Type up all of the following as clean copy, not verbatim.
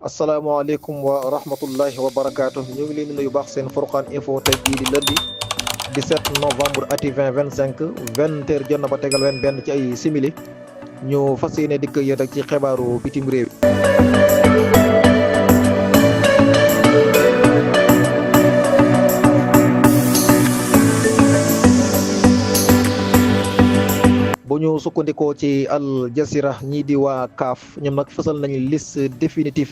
asalaamaaleykum wa rahmatullahi wa barakaatu ñu ngi leen di nuyu baax seen Furqan info tey jii di lundi 17 novembre ati 2025 20h jot na ba tegal benn ci ay simili ñu fas yéene dikk yéen ak ci xibaaru bitim réew. bu ñu sukkandikoo ci Al Jazeera ñii di waa CAF ñoom nag fësal nañu liste définitive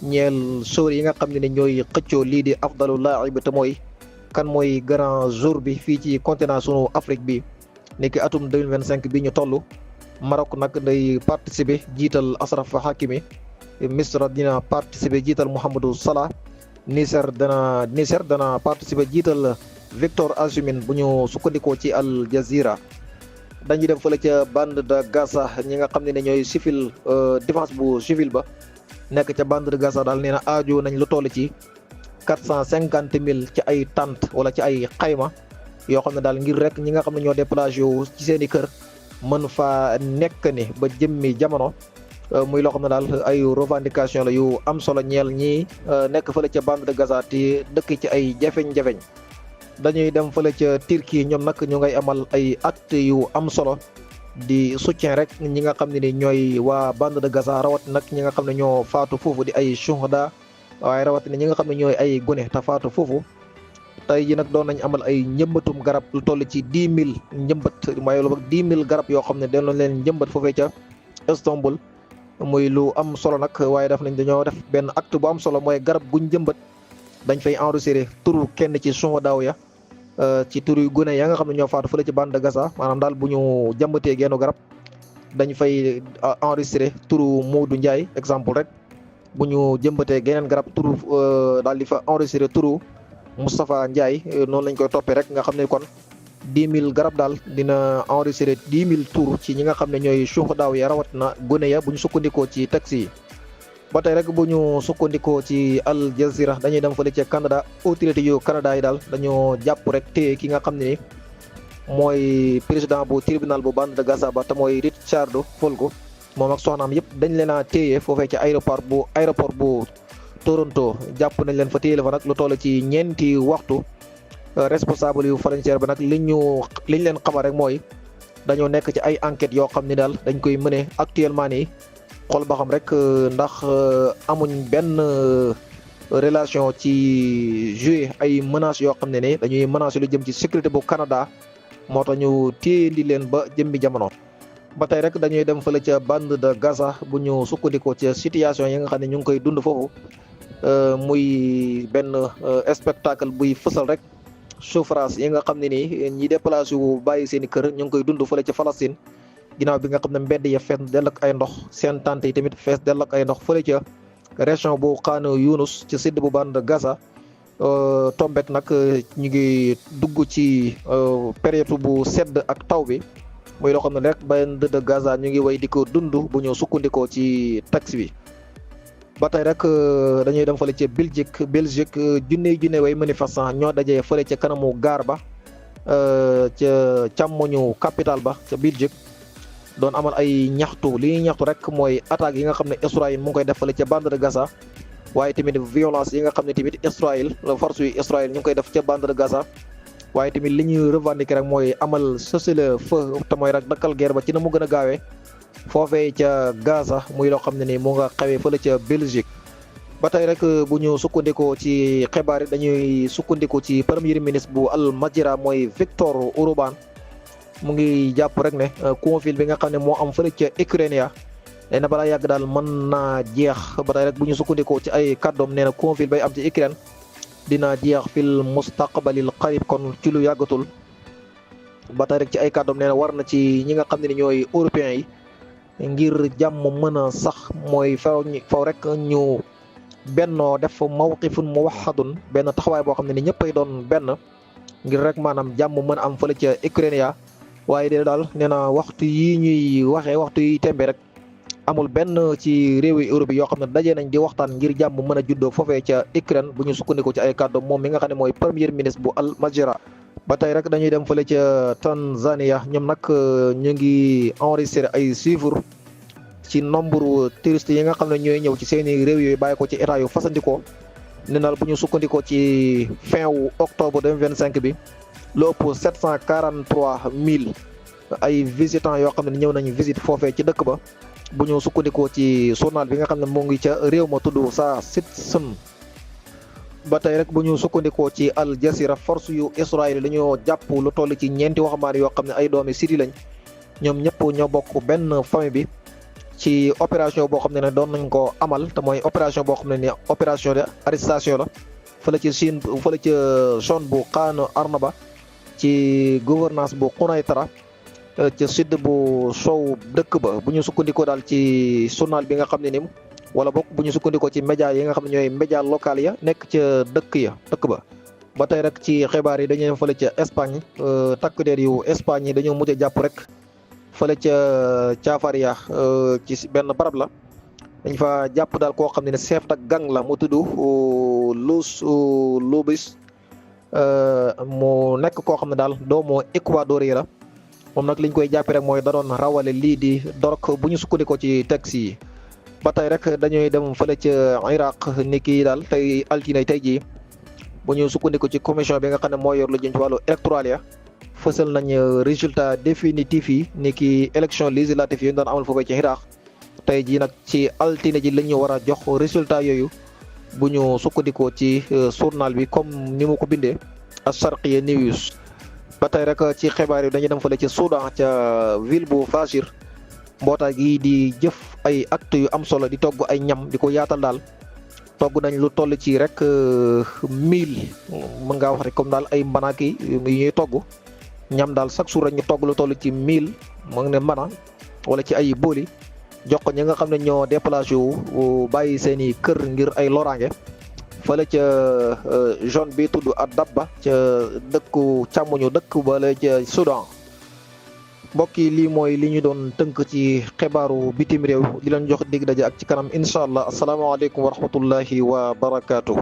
ñeel joueurs yi nga xam ne ñooy xëccoo lii di afdalu laa'ib te mooy kan mooy grand jour bi fii ci continent sunu Afrique bi nekk atum 2025 bi ñu toll. Maroc nag day participer jiital Achraf Hakimi, Misra dina participer jiital Mouhamadou Salah, Niger dana participer jiital Victor Osimhen bu ñu sukkandikoo ci Al Jazeera. dañuy dem fële ca bande de Gaza ñi nga xam ne ñooy civil défense bu civil ba nekk ca bande de Gaza daal nee na aajo nañ lu toll ci 450,000 ci ay tente wala ci ay xayma yoo xam ne daal ngir rek ñi nga xam ne ñoo déplacé wu ci seen i kër mën fa nekk ni ba jëmmi jamono muy loo xam ne daal ay revendication la yu am solo ñeel ñi nekk fële ca bande de Gaza te dëkk ci ay jafeñ-jafeñ. dañuy dem fële ca Turquie ñoom nag ñu ngay amal ay acte yu am solo di soutien rek ñi nga xam ne ni ñooy waa bande de Gaza rawat nag ñi nga xam ne ñoo faatu foofu di ay shuhada waaye rawat ñi nga xam ne ñooy ay gune te faatu foofu. tey ji nag doon nañ amal ay njëmbatum garab lu toll ci 10,000 njëmbat mooy lu 10,000 garab yoo xam ne dañu leen njëmbat foofee ca Istanbul muy lu am solo nag waaye dañoo def benn acte bu am solo mooy garab guñ njëmbat dañ fay enregistré turu kenn ci shuhada ya ci tur yu gune ya nga xam ne ñoo faatu fële ci bande de Gaza maanaam daal bu ñu jàmbatee gennu garab dañ fay enregistré turu Modou Ndiaye exemple rek bu ñu jëmbatee geneen garab turu daal di fa enregistré turu Moustapha Ndiaye noonu lañ koy toppee rek nga xam ne kon 10,000 garab daal dina enregistré 10,000 tur ci ñi nga xam ne ñooy shuhada ya rawat na gune ya bu ñu sukkandikoo ci taxi yi. ba tey rek bu ñu sukkandikoo ci Al Jazeera dañuy dem fële ca Canada autorité yu Canada yi daal dañoo jàpp rek téye ki nga xam ne ni mooy président bu tribunal bu bande de Gaza ba te mooy Richard Folgo moom ak soxnaam yëpp dañ leen a téye foofee ca aéroport bu Toronto jàpp nañ leen fa téye la fa nag lu toll ci ñeenti waxtu. responsable yu frontière ba nag liñ leen xamal rek mooy dañoo nekk ci ay enquêtes yoo xam ne daal dañ koy mëne actuellement nii. xool ba xam rek ndax amuñ benn relation ci jouer ay menaces yoo xam ne ne dañuy menacer lu jëm ci sécurité bu Canada moo tax ñu téyendi leen ba jëmmi jamono. ba tey rek dañuy dem fële ca bande de Gaza bu ñu sukkandikoo ca situation yi nga xam ne ñu ngi koy dund foofu muy benn spectacle buy fësal rek souffrance yi nga xam ne nii ñi déplacé wu bàyyi seen i kër ñu ngi koy dund fële ca Palestine. ginnaaw bi nga xam ne mbedd ya fees dell ak ay ndox seen tante yi tamit fees dell ak ay ndox fële ca région bu Khan Younous ci sud bu bande de Gaza tombek nag ñu ngi dugg ci période bu sedd ak taw bi muy loo xam ne rek bande de Gaza ñu ngi way di ko dund bu ñu sukkandikoo ci taxi bi. ba tey rek dañuy dem fële ca Belgique junne way manifestant ñoo dajee fële ca kanamu gaar ba ca càmmoñu capital ba ca Belgique. doon amal ay ñaxtu li ñuy ñaxtu rek mooy attaques yi nga xam ne Israël mu ngi koy defale ca bande de Gaza waaye tamit violence yi nga xam ne tamit force yu Israël ñu ngi koy def ca bande de Gaza waaye tamit li ñuy revendiquer rek mooy amal cessez-le-feu te mooy rek dakkal guerre ba ci na mu gën a gaawee foofee ca Gaza muy loo xam ne ni mu nga xewee fële ca Belgique. ba tey rek bu ñu sukkandikoo ci xibaar yi dañuy sukkandikoo ci premier ministre bu Al Jazeera mooy Viktor Orban. mu ngi jàpp rek ne conflit bi nga xam ne moo am fële ca Ukraine ya nee na balaa yàgg daal mën naa jeex ba tey rek bu ñu sukkandikoo ci ay kàddoom nee na conflit bay am ci Ukraine dina jeex fil mustaqbalil qarib kon ci lu yàggatul. ba tey rek ci ay kàddoom nee na war na ci ñi nga xam ne ñooy européens yi ngir jàmm mën a sax mooy faw rek ñu bennoo def mawqifun muwahhadun benn taxawaay boo xam ne ni ñëppay doon benn ngir rek maanaam jàmm mën a am fële ca Ukraine ya waaye de daal nee na waxtu yi ñuy waxee waxtu yi tembe rek amul benn ci réewi Europe yoo xam ne daje nañ di waxtaan ngir jàmm mën a juddoo foofee ca Ukraine bu ñu sukkandiku ci ay kàddu moom mi nga xam ne mooy premier ministre bu Al Jazeera. ba tey rek dañuy dem fële ca Tanzania ñoom nag ñu ngi enregistré ay chiffres ci nombre touristes yi nga xam ne ñooy ñëw ci seeni réew yooyu bàyyi ko ci état yu fasandikoo ne daal bu ñu sukkandikoo ci fin wu octobre 2025 bi lu ëpp 743 000 ay visitants yoo xam ne ñëw nañu visite foofee ci dëkk ba bu ñu sukkandikoo ci journal bi nga xam ne moo ngi ca réew ma tudd Saa Citizen. ba tey rek bu ñu sukkandikoo ci Al Jazeera force yu Israël dañoo jàpp lu toll ci ñeenti waxambaane yoo xam ne ay doomi Syrie lañ ñoom ñëpp ñoo bokk benn famille bi ci opération boo xam ne doon nañ ko amal te mooy opération boo xam ne ni opération de arrestation la fële ci Chine fële ca zone bu Khan Arnaba ci gouvernance bu Kounaytara ca sud bu sow dëkk ba bu ñu sukkandikoo daal ci journal bi nga xam ne ni wala bokk bu ñu sukkandikoo ci média yi nga xam ne ñooy média local ya nekk ca dëkk ba. ba tey rek ci xibaar yi dañuy fële ca Espagne takk der yu Espagne yi dañoo mujj a jàpp rek fële ca Caafaria ci benn barab la dañ fa jàpp daal koo xam ne chef de gang la mu tudd Luis Lobis mu nekk koo xam ne daal doomu Équador yi la moom nag liñ koy jàppee rek mooy da doon rawale lii di dorog bu ñu sukkandikoo ci taxi yi. ba tey rek dañuy dem fële ca Iraq ni kii daal tey altine tey jii bu ñu sukkandiku ci commission bi nga xam ne moo yor lu jëm ci wàllu électoral ya fësal nañ résultat définitif yi ni ki élection législative yi ñu doon amal foofee ci Iraq tey jii nag ci altine ji la ñu war a jox résultat yooyu bu ñu sukkandikoo ci journal bi comme ni mu ko bindee As-Sharqiyya News. ba tey rek ci xibaar yi dañuy dem fële ci Soudan ca ville bu Fashir mbootaay gi di jëf ay acte yu am solo di togg ay ñam di ko yaatal daal togg nañ lu toll ci rek 1000 mën ngaa wax rek comme daal ay mbanaaki yu ñuy togg ñam daal chaque jour rek ñu togg lu toll ci 1000 mu ngi ne mbana wala ci ay booli jox ko ñi nga xam ne ñoo déplacé wu bàyyi seen i kër ngir ay loraange fële ca zone bi tudd Ad-Dabba ca dëkku càmmuñu dëkk bala ca Soudan. mbokk yi lii mooy li ñu doon tënk ci xibaaru bitim réew di leen jox dig daje ak ci kanam incha allah asalaamaaleykum wa rahmatullahi wa barakaatu.